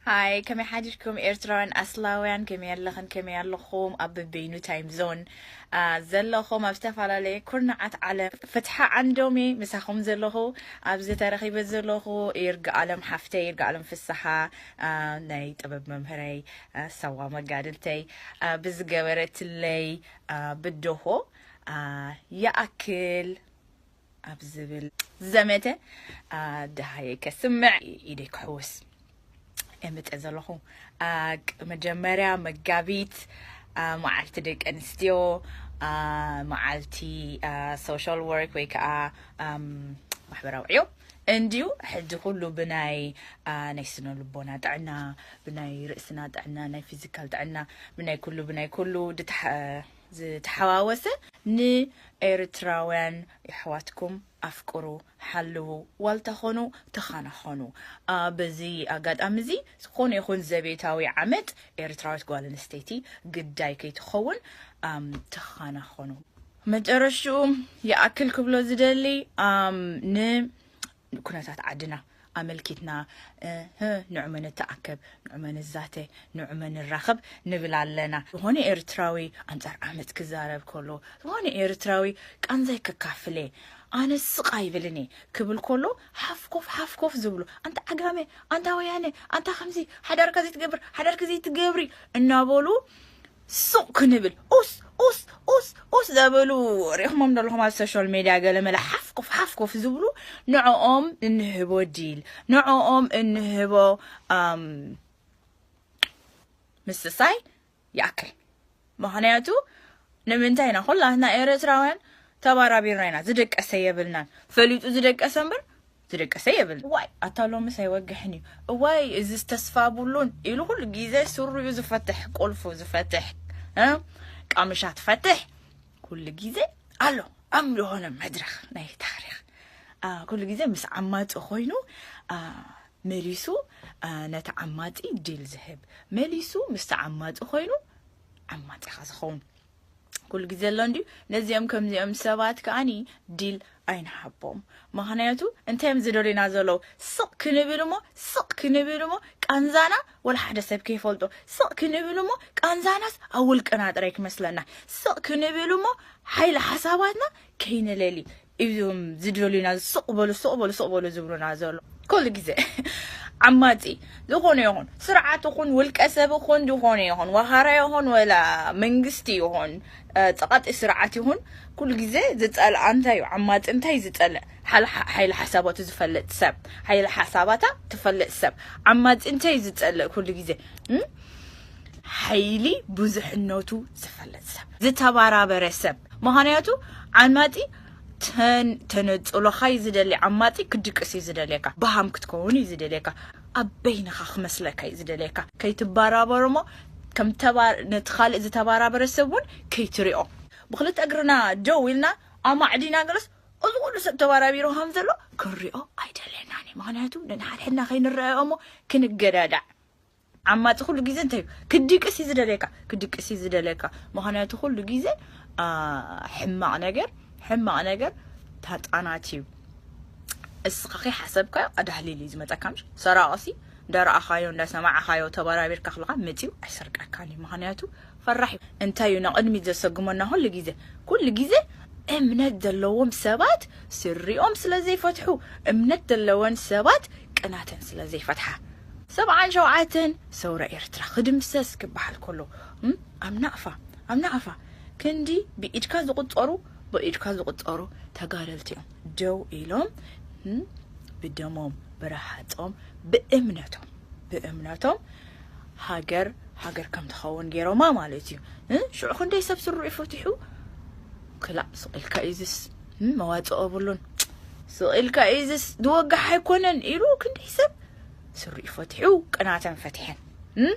ሃይ፣ ከመይ ሓዲርኩም ኤርትራውያን ኣስላውያን? ከመይ ኣለኽን ከመይ ኣለኹም? ኣብ በበይኑ ታይም ዞን፣ አ፣ ዘለኹም ኣብ ዝተፈላለየ ኩርናዓት ዓለም፣ ፍትሓ ዓንዶም እየ ምሳኹም ዘለኹ። ኣብዚ ተረኺበ ዘለኹ ይርጋኣለም ሓፍተይ፣ ይርጋኣለም ፍስሓ፣ አ፣ ናይ ጥበብ መምህረይ፣ አ፣ ሳዋ መጋድልተይ፣ አ፣ ብዝገበረትለይ፣ አ፣ ብደሆ፣ አ፣ ይኣክል ኣብ ዝብል ዘመተ፣ አ፣ ደሃየ ከስምዕ ኢደይ ክሕውስ እምፀ ዘለኹ። አ፣ ቅ-፣ መጀመርያ መጋቢት፣ አ፣ መዓልቲ ደቂ ኣንስትዮ፣ አ፣ መዓልቲ፣ አ፣ ሶሻል ወርክ ወይ ከዓ፣ ኣም፣ ማሕበራዊ ዕዮ እንድዩ። ሕጂ ኩሉ ብናይ፣ አ፣ ናይ ስነ ልቦና ጥዕና፣ ብናይ ርእስና ጥዕና፣ ናይ ፊዚካል ጥዕና፣ ብናይ ኩሉ፣ ብናይ ኩሉ ድትሓ-፣ ዝተሓዋወሰ ንኤርትራውያን የሕዋትኩም ኣፍቅሩ፣ ሓልዉ፣ ዋልታ ኾኑ፣ ተኻናኸኑ። አ፣ በዚ ኣጋጣሚ እዚ ዝኾነ ይኹን ዘቤታዊ ዓመት ኤርትራዊት ጓል ኣንስተይቲ ግዳይ ከይትኸውን፣ ኣም፣ ተኻናኸኑ። መጨረሽኡ ይኣክል ክብሎ ዝደሊ፣ ኣም፣ ን-፣ ኩነታት ዓድና ኣመልኪትና፣ እ፣ ህ፣ ንዑመ ንተኣከብ፣ ንዑመ ንዛተ፣ ንዑመ ንራኸብ ንብል ኣለና። ዝኾነ ኤርትራዊ ኣንጻር ዓመጽ ክዛረብ ከሎ፣ ዝኾነ ኤርትራዊ ቃንዛይ ከካፍል እየ፣ ኣነ ስቕ ኣይብልን እየ ክብል ከሎ፣ ሓፍኮፍ፣ ሓፍኮፍ ዝብሉ፣ ኣንታ ዓጋመ፣ ኣንታ ወያነ፣ ኣንታ ከምዚ፣ ሓዳርካ ዘይትገብር፣ ሓዳርካ ዘይትገብሪ እናበሉ፣ ሱቕ ክንብል፣ ኡስ፣ ኡስ፣ ኡስ፣ ኡስ ዘበሉ ሪእኹሞም ዶ ኣለኹም ኣብ ሶሻል ሜድያ ገለ መለ ሓፍኮፍ፣ ሓፍኮፍ ዝብሉ፣ ንዕኦም እንህቦ ዲል፣ ንዕኦም እንህቦ፣ ኣም፣ ምስሳይ ይኣክል። ምኽንያቱ ንምንታይ ኢና ኩላትና ኤርትራውያን ተባራቢርና ኢና፣ ዝደቀሰ የብልናን። ፈሊጡ ዝደቀሰ እምበር ዝደቀሰ የብልን። እዋይ፣ ኣታ ሎምስ ኣይወግሕን እዩ። እዋይ፣ እዚስ ተስፋ ብሉን ኢሉ ኩሉ ግዜ ስሩኡ ዝፈትሕ፣ ቁልፉ ዝፈትሕ፣ እ፣ ቃምሻ ትፈትሕ ኩሉ ግዜ ኣሎ። ኣብ ዝኾነ መድረኽ ናይ ታሪኽ፣ አ፣ ኩሉ ግዜ ምስ ዓማጺ ኮይኑ፣ አ፣ መሊሱ፣ አ፣ ነቲ ዓማጺ ዲል ዝህብ፣ መሊሱ ምስቲ ዓማጺ ኮይኑ ዓማጺኻ ዝኸውን። ኩሉ ግዜ ኣሎ እንድዩ። ነዚኦም ከምዚኦም ሰባት ከኣኒ ዲል ኣይንሃቦም። ምኽንያቱ እንታይ እዮም ዝደልዩና ዘለዉ? ስቕ ክንብል እሞ፣ ስቕ ክንብል እሞ፣ ቃንዛና ወላ ሓደ ሰብ ከይፈልጦ። ስቕ ክንብል እሞ፣ ቃንዛናስ ኣብ ውልቅና ጥራይ ክመስለና። ስቕ ክንብል እሞ፣ ሓይሊ ሓሳባትና ከይነለሊ። እዮም ዝደልዩና፣ ስቕ በሉ፣ ስቕ በሉ፣ ስቕ በሉ ዝብሉና ዘሎ። ኩሉ ግዜ ዓማጺ ዝኾነ ይኹን ስርዓት ይኹን ውልቀ ሰብ ይኹን ዝኾነ ይኹን ወሃራ ይኹን ወላ መንግስቲ ይኹን፣ እ፣ ጸቓጢ ስርዓት ይኹን ኩሉ ግዜ ዝጸልኣ እንታይ እዩ? ዓማጺ እንታይ እዩ ዝጸልእ? ሓል-፣ ሓ-፣ ሓይሊ ሓሳባቱ ዝፈልጥ ሰብ፣ ሓይሊ ሓሳባታ ትፈልጥ ሰብ። ዓማጺ እንታይ እዩ ዝጸልእ ኩሉ ግዜ? እም? ሓይሊ ብዙሕነቱ ዝፈልጥ ሰብ፣ ዝተባራበረ ሰብ። ምኽንያቱ ዓማጺ ተን-፣ ተነጽሎኻ እዩ ዝደሊ። ዓማጺ ክድቅስ እዩ ዝደልየካ፣ በሃም ክትከውን እዩ ዝደልየካ፣ ኣብ በይንኻ ክመስለካ እዩ ዝደልየካ። ከይትባራበሮ እሞ ከም ተባ-፣ ነቲ ካልእ ዝተባራበረ ሰብ እውን ከይትሪኦ። ብክልተ እግርና ደው ኢልና ኣማዕዲና ገለስ፣ እዚ ኩሉ ሰብ ተባራቢሩ ከም ዘሎ ክንሪኦ ኣይደልየናን እዩ። ምኽንያቱ ነንሓድሕድና ከይንረኣዮ እሞ ክንገዳዳዕ። ዓማጺ ኩሉ ግዜ እንታይ እዩ? ክድቅስ እዩ ዝደልየካ፣ ክድቅስ እዩ ዝደልየካ። ምኽንያቱ ኩሉ ግዜ፣ አ፣ ሕማቕ ነገር፣ ሕማቕ ነገር ታጣናት እዩ። እስኻ ከይሓሰብካዮ ኣዳህሊል እዩ ዝመጸካ። ምሽ ሰራቕሲ እንዳረኣኻዮ፣ እንዳሰማዕኻዮ፣ ተባራቢርካ ከለኻ መጺኡ ኣይሰርቀካን እዩ። ምኽንያቱ ፈራሕ እዩ። እንታይ እዩ ንቕድሚት ዘሰጉመና? ኩሉ ግዜ፣ ኩሉ ግዜ እምነት ዘለዎም ሰባት ስሪኦም ስለ ዘይፈትሑ፣ እምነት ዘለወን ሰባት ቅናተን ስለ ዘይፈትሓ። ሰብዓን ሸውዓተን ሰውራ ኤርትራ ክድምሰስ ክበሃል ከሎ፣ እም፣ ኣብ ናቕፋ፣ ኣብ ናቕፋ ክንዲ ብኢድካ ዝቑጸሩ፣ ብኢድካ ዝቑጸሩ ተጋደልቲ እዮም ደው ኢሎም፣ እም፣ ብደሞም፣ ብረሃጾም፣ ብእምነቶም፣ ብእምነቶም ሃገር፣ ሃገር ከም ትኸውን ገይሮማ ማለት እዩ። እ? ሽዑ ክንደይ ሰብ ስርኡ ይፈትሑ? ክላእ፣ ስቕ ኢልካ እዩ ዝስ፣ እም፣ መዋጽኦ የብሉን። ስቕ ኢልካ እዩ ዝስ፣ ዝወግሕ ኣይኮነን ኢሉ ክንደይ ሰብ ስርኡ ፈትሑ፣ ቅናተን ፈትሐን። እም?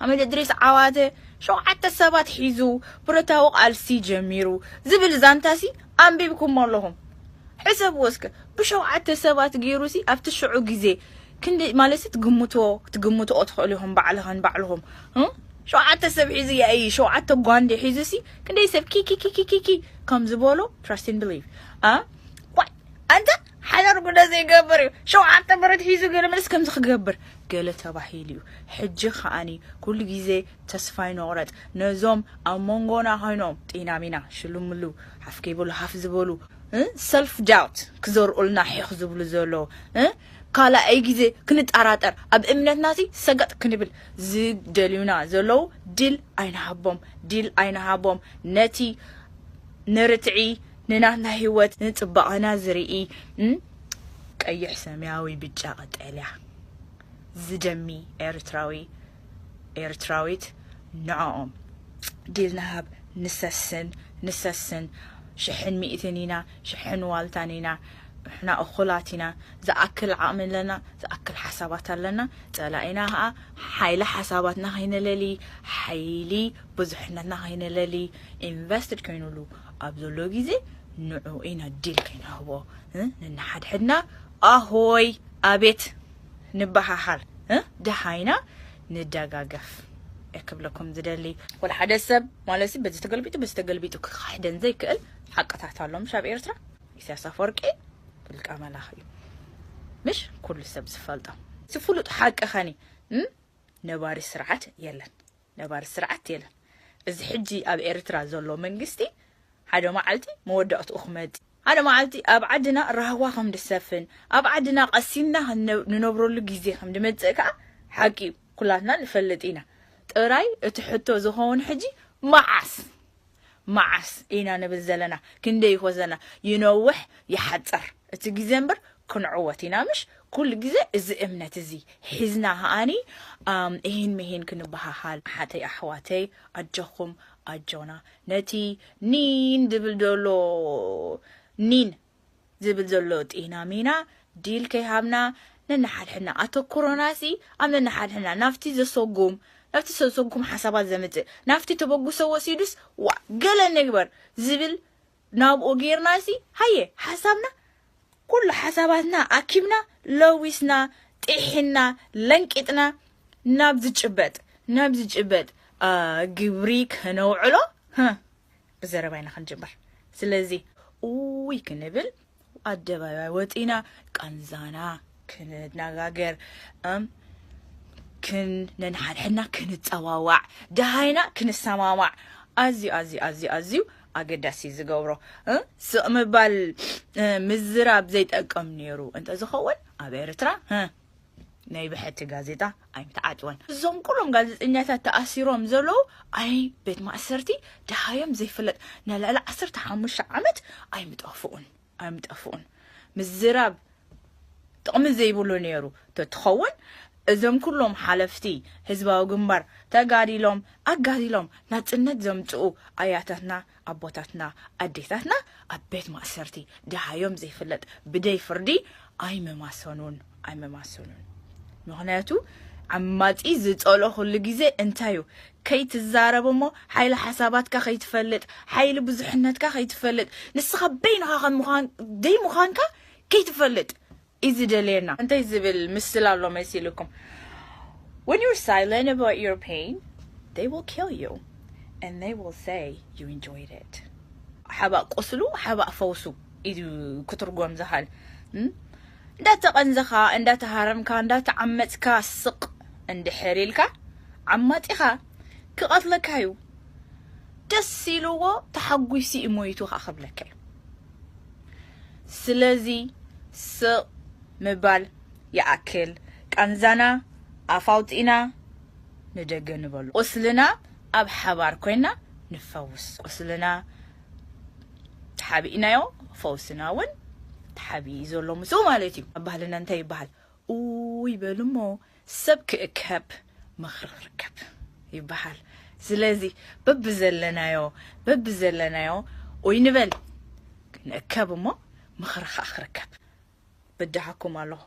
ኣመደ እድሪስ ዓዋተ ሸውዓተ ሰባት ሒዙ ብረታዊ ቃልሲ ጀሚሩ ዝብል ዛንታሲ ኣንቢብኩሞ ኣለኹም። ሕሰብዎ እስከ፣ ብሸውዓተ ሰባት ገይሩሲ ኣብቲ ሽዑ ግዜ ክንደይ ማለትሲ ትግምትዎ፣ ክትግምትኦ ትኽእሉ ኢኹም ባዕልኽን ባዕልኹም። እም? ሸውዓተ ሰብ ሒዙ ያኢ፣ ሸውዓተ ጓንዴ ሒዙሲ ክንደይ ሰብ ኪ ኪ ኪ ኪ ኪ ኪ ከም ዝበሎ trust and believe። አ? ዋይ፣ ኣንታ ሓዳር ጉዳ ዘይገብር እዩ። ሸውዓተ ብረት ሒዙ ገለ መለስ ከምዚ ክገብር ገለ ተባሂሉ እዩ። ሕጂ ከዓኒ ኩሉ ግዜ ተስፋ ይንቑረጽ። ነዞም ኣብ መንጎና ኮይኖም ጢናሚና ሽልምሉ ሓፍ ከይበሉ ሃፍ ዝበሉ፣ እ፣ ሰልፍ ዳውት ክዘርኡልና ሒኽ ዝብሉ ዘለዉ፣ እ፣ ካልኣይ ግዜ ክንጠራጠር ኣብ እምነትና ሲ ሰገጥ ክንብል ዝደልዩና ዘለዉ ድል ኣይንሃቦም፣ ድል ኣይንሃቦም። ነቲ ንርትዒ፣ ንናትና ህይወት፣ ንጽባቐና ዝርኢ፣ እ፣ ቀይሕ፣ ሰማያዊ፣ ብጫ፣ ቀጠልያ ዝደሚ ኤርትራዊ፣ ኤርትራዊት ንዕኦም ድል ንሃብ። ንሰስን፣ ንሰስን። ሽሕን ሚእትን ኢና፣ ሽሕን ዋልታን ኢና። ንሕና እኹላት ኢና። ዝኣክል ዓቕሚ ኣለና፣ ዝኣክል ሓሳባት ኣለና። ጸላኢና ኸኣ ሓይሊ ሓሳባትና ከይነለሊ፣ ሓይሊ ብዙሕነትና ከይነለሊ፣ ኢንቨስትድ ኮይኑሉ ኣብ ዘሎ ግዜ ንዑ ኢና ድል ከይንህቦ፣ እ፣ ንንሓድሕድና ኣሆይ ኣቤት ንበሃሃል፣ እ፣ ደሃይና ንደጋገፍ እየ ክብለኩም ዝደሊ። ወላ ሓደ ሰብ ማለት ሲ በዚ ተገልቢጡ፣ በዚ ተገልቢጡ ክካሕደን ዘይክእል ሓቅታት ኣሎ። ምሽ ኣብ ኤርትራ ኢሳያስ ኣፈወርቂ ውልቀ መላኺ እዩ። ምሽ ኩሉ ሰብ ዝፈልጦ። እቲ ፍሉጥ ሓቂ ኸኒ፣ እ፣ ነባሪ ስርዓት የለን። ነባሪ ስርዓት የለን። እዚ ሕጂ ኣብ ኤርትራ ዘሎ መንግስቲ ሓደ መዓልቲ መወዳእትኡ ክመጽእ፣ ሓደ መዓልቲ ኣብ ዓድና ራህዋ ከም ዝሰፍን፣ ኣብ ዓድና ቀሲንና ክንነ-፣ ንነብረሉ ግዜ ከም ዝመጽእ ከኣ ሓቂ እዩ። ኩላትና ንፈልጥ ኢና። ጥራይ እቲ ሕቶ ዝኸውን ሕጂ መዓስ? መዓስ ኢና ንብል ዘለና? ክንደይ ይኾዘና? ይነውሕ ይሓጸር እቲ ግዜ እምበር ክንዕወት ኢና። ምሽ ኩሉ ግዜ እዚ እምነት እዚ ሒዝና ከኣኒ፣ ኣም፣ እሂን ምሂን ክንበሃሃል። ሓተይ ኣሕዋተይ፣ ኣጆኹም፣ ኣጆና። ነቲ ኒን ዝብል ዘሎ፣ ኒን ዝብል ዘሎ ጢና ሚና ድል ከይሃብና፣ ነንሓድሕድና ኣተኩሮና ሲ ኣብ ነንሓድሕድና፣ ናብቲ ዘሰጉም፣ ናብቲ ዘሰጉም ሓሳባት ዘምጽእ፣ ናብቲ ተበግሶ ወሲዱስ፣ ዋ፣ ገለ ንግበር ዝብል ናብኡ ጌርና ሲ፣ ሃየ፣ ሓሳብና፣ ኩሉ ሓሳባትና ኣኪብና፣ ለዊስና፣ ጢሒና፣ ለንቂጥና፣ ናብ ዝጭበጥ፣ ናብ ዝጭበጥ፣ አ፣ ግብሪ ከነውዕሎ፣ ህ፣ ብዘረባ ኢና ክንጅምር። ስለዚ፣ ኡይ ክንብል፣ ኣደባባይ ወጺና፣ ቃንዛና ክንነጋገር፣ እም፣ ክን-፣ ነንሓድሕድና ክንጸዋዋዕ፣ ደሃይና ክንሰማማዕ፣ ኣዝዩ፣ ኣዝዩ፣ ኣዝዩ፣ ኣዝዩ ኣገዳሲ ዝገብሮ፣ እ፣ ስቕ ምባል፣ እ፣ ምዝራብ ዘይጠቅም ነይሩ እንተዝኸውን፣ ኣብ ኤርትራ፣ እ፣ ናይ ብሕቲ ጋዜጣ ኣይምተዓጽወን። እዞም ኩሎም ጋዜጠኛታት ተኣሲሮም ዘለዉ፣ ኣይ ቤት ማእሰርቲ ደሃዮም ዘይፍለጥ፣ ንልዕሊ ዓሰርተ ሓሙሽተ ዓመት ኣይምጠፍኡን፣ ኣይምጠፍኡን። ምዝራብ ጥቕሚ ዘይብሉ ነይሩ ተትኸውን፣ እዞም ኩሎም ሓለፍቲ ህዝባዊ ግንባር ተጋዲሎም፣ ኣጋዲሎም፣ ናጽነት ዘምጽኡ ኣያታትና፣ ኣቦታትና፣ ኣዴታትና ኣብ ቤት ማእሰርቲ ደሃዮም ዘይፍለጥ ብደይ ፍርዲ ኣይመማሰኑን፣ ኣይመማሰኑን። ምኽንያቱ ዓማጺ ዝጸሎ ኩሉ ግዜ እንታይ እዩ? ከይትዛረብ እሞ ሓይሊ ሓሳባትካ ከይትፈልጥ፣ ሓይሊ ብዙሕነትካ ከይትፈልጥ፣ ንስኻ በይንኻ ከም ምዃን-፣ ደይ ምዃንካ ከይትፈልጥ እዩ ዝደልየና። እንታይ ዝብል ምስል ኣሎ መሲልኩም? When you're silent about your pain, they will kill you and they will say you enjoyed it. ሓባእ ቁስሉ፣ ሓባእ ፈውሱ እዩ ክትርጎም ዝኽእል። እም? እንዳተቐንዘኻ፣ እንዳተሃረምካ፣ እንዳተዓመጽካ ስቕ እንድሕር ኢልካ፣ ዓማጺኻ ክቐትለካ እዩ። ደስ ኢልዎ፣ ተሓጒሱ እዩ ሞይቱ ኸዓ ክብለካ እዩ። ስለዚ ስቕ ምባል ይኣክል። ቃንዛና ኣፍ ኣውጺእና ንደገ ንበሎ። ቁስልና ኣብ ሓባር ኮይና ንፈውስ። ቁስልና ተሓቢእናዮ፣ ፈውስና እውን ተሓቢኡ ዘሎ ምስኡ ማለት እዩ። ኣብ ባህልና እንታይ ይበሃል? ኡይ በሉ እሞ ሰብ ክእከብ ምኽሪ ክርከብ ይበሃል። ስለዚ በብዘለናዮ፣ በብዘለናዮ ኡይ ንበል፣ ክንእከብ እሞ ምኽሪ ኸኣ ክርከብ። በድሃኩም ኣለኹ።